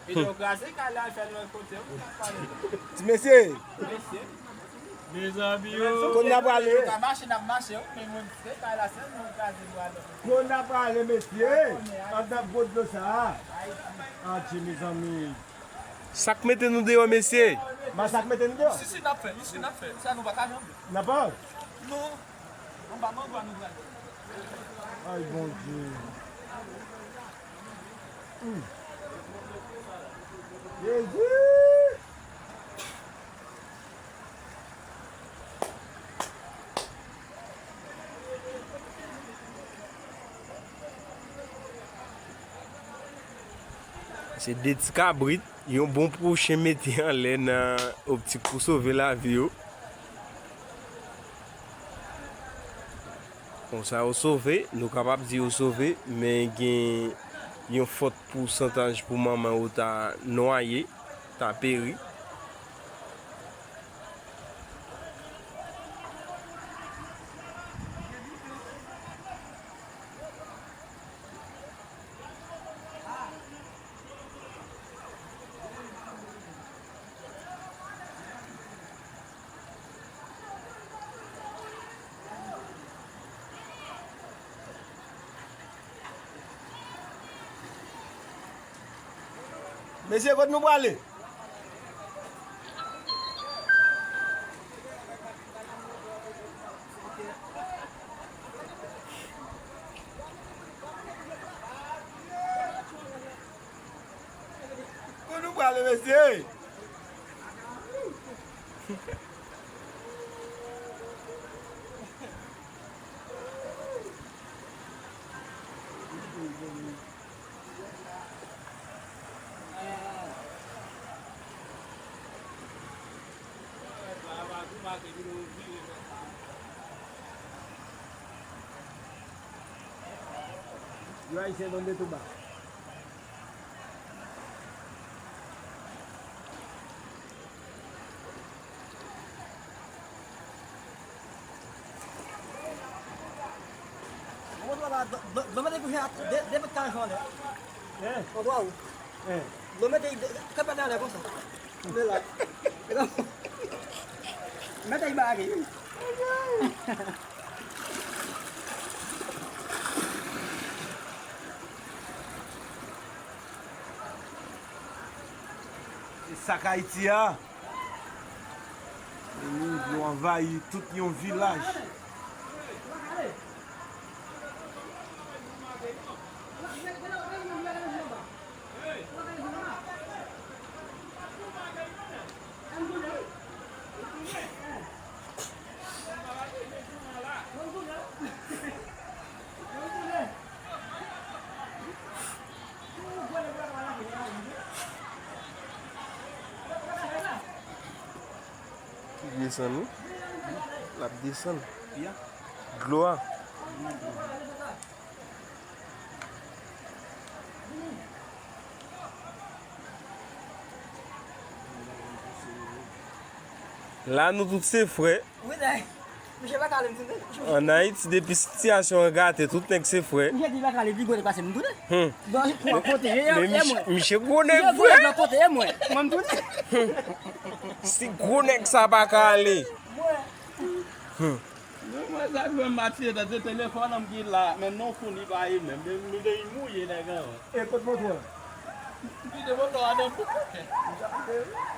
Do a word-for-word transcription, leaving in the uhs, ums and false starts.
Epi yo kraze kay la, fè lòt kote, wi, n ap pale. Ti mesye, mesye. Mezanmi yo. Kote n ap prale? Nou ka mache, n ap mache, wi, men mwen, se kay la, se nou kraze nou ale. Kote n ap prale, mesye? Anndan gwo dlo sa a. Adje, mezanmi. Sa k mete nou deyò, mesye? Masak mete nou deyò? Si, si, n ap fè, si, n ap fè. Sa nou pa ka janbe. N ap pa? Non. Anba mango a nou prale. Ay, Bondye. Hmm. Jezi! Se de ti kabrit, yon bon pwochen mete anlè nan optik pou sove lavi yo. Konsa yo sove, nou kapab di yo sove, men gen yon fòt pousantaj pou manman yo ta nwaye, ta peri. Mesye, kot nou prale? Kot nou prale, mesye? Yo Ayisyen tonbe tou ba. Dlo mete kouche a de, de mèt karant anlè. Hein? Kondwa ou. Hein? Dlo mete de, kè pèt anlè konsa. Men la. Mete bagay. Se sa k Ayiti a. Dlo anvayi tout yon vilaj. Li desann, wi. L ap desann. Dlo a. La, nou tout se frè. Wi, nèg. Misye pa ka ale m tounen. Ann Ayiti, depi sitiyasyon an gate, tout nèg se frè. Misye di pa ka ale, pi gwo nèg pase m tounen. Hmm. Bon, pou an kote, e, e, e mwen. Misye gwo nèg vre. Misye gwo nèg nan kote, e mwen. Mwen m tounen. Si gwo nèg sa pa ka ale. Mwen. Hmm. Men mwen sa jwenn m atire tèt, se telefòn an m ki la, men non founi pa li menm, men, men li mouye nèg an. E kot moto a? M kite moto a nan bouch.